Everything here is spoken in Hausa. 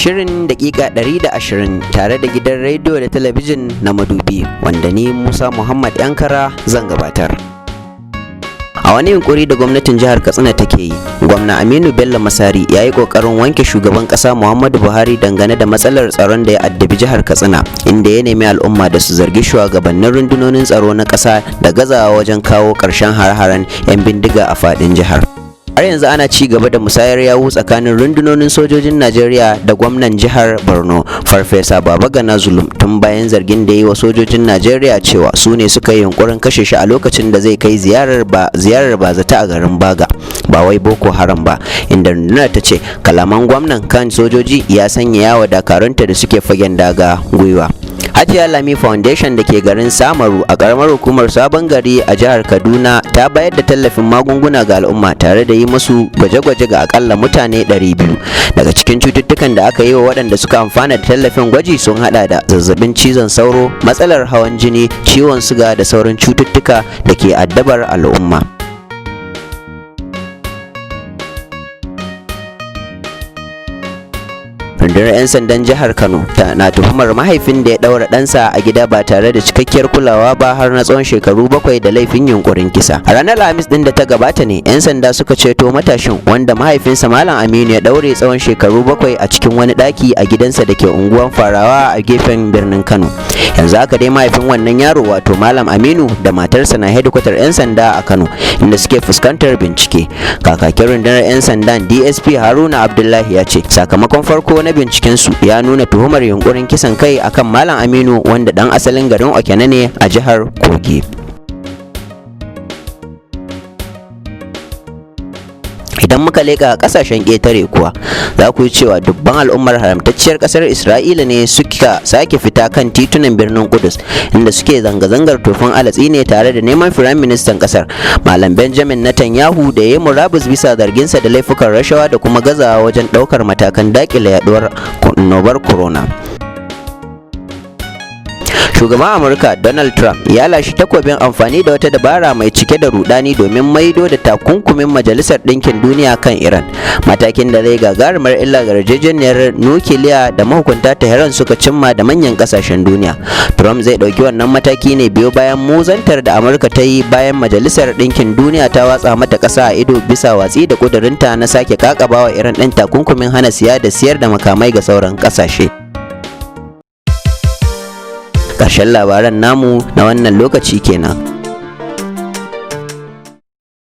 Shirin Dakika 120 tare da gidan rediyo da talabijin na Madubi, wanda ni Musa Muhammad Yankara zan gabatar. A wani yunkuri da gwamnatin jihar Katsina take yi, Gwamna Aminu Bello Masari ya yi kokarin wanke shugaban kasa Muhammadu Buhari dangane da matsalar tsaron da ya addabi jihar Katsina, inda ya nemi al'umma da su zargi shugabannin rundunonin tsaro na kasa da gazawa wajen kawo ƙarshen har-haren 'yan bindiga a faɗin jihar. Har yanzu ana ci gaba da musayar yawu tsakanin rundunonin sojojin Najeriya da gwamnan jihar Borno, Farfesa Babagana Zulum, tun bayan zargin da yi wa sojojin Najeriya cewa su ne suka yi yunkurin kashe shi a lokacin da zai kai ziyarar bazata a garin Baga, ba wai Boko Haram ba, inda rundunar ta ce kalaman gwamnan kan sojoji ya sanya wa dakarunta da suke fagen daga gwiwa. Hajiya Lami Foundation da ke garin Samaru a karamar hukumar Sabon Gari a jihar Kaduna ta bayar da tallafin magunguna ga al'umma tare da yi musu gwaje-gwaje ga akalla mutane 200. Daga cikin cututtukan da aka yi wa waɗanda suka amfana da tallafin gwaji sun hada da zazzabin cizon sauro, matsalar hawan jini, ciwon suga da sauran cututtuka da ke addabar al'umma. Rundunar 'yan sandan jihar Kano na tuhumar mahaifin da ya ɗaura ɗansa a gida ba tare da cikakkiyar kulawa ba har na tsawon shekaru 7 da laifin yunkurin kisa. A ranar Alhamis ɗin da ta gabata ne 'yan sanda suka ceto matashin wanda mahaifinsa Malam Aminu ya ɗaure tsawon shekaru 7 a cikin wani ɗaki a gidansa da ke unguwar Farawa a gefen birnin Kano. Yanzu haka dai mahaifin wannan yaro, wato Malam Aminu, da matarsa na hedikwatar 'yan sanda a Kano, inda suke fuskantar bincike. Kakakin rundunar 'yan sandan, DSP Haruna Abdullahi, ya ce sakamakon farko na bincikensu ya nuna tuhumar yunkurin kisan kai akan Malam Aminu, wanda dan asalin garin Okene ne a jihar Kogi. Idan muka leƙa kasashen ƙetare kuwa, za ku yi cewa dubban al'ummar haramtacciyar ƙasar Isra'ila ne suka sake fita kan titunan birnin Kudus, inda suke zanga-zangar tofin alatsi ne tare da neman Firayim Ministan ƙasar Malam Benjamin Netanyahu da ya yi murabus bisa zarginsa da laifukan rashawa da kuma gazawa wajen ɗaukar matakan daƙile yaduwar annobar corona. Shugaban Amurka Donald Trump ya lashe takobin amfani da wata dabara mai cike da rudani domin maido da takunkumin Majalisar Ɗinkin Duniya kan Iran, matakin da zai gagarumar illa ga yarjejeniyar nukiliya da mahukunta Tehran suka cimma da manyan kasashen duniya. Trump zai ɗauki wannan mataki ne biyo bayan muzantar da Amurka ta yi bayan Majalisar Ɗinkin Duniya ta watsa mata ƙasa a ido bisa watsi da ƙudurinta na sake kakabawa Iran ɗin takunkumin hana siya da siyar da makamai ga sauran ƙasashe. Ƙarshen labaran namu na wannan lokaci kenan.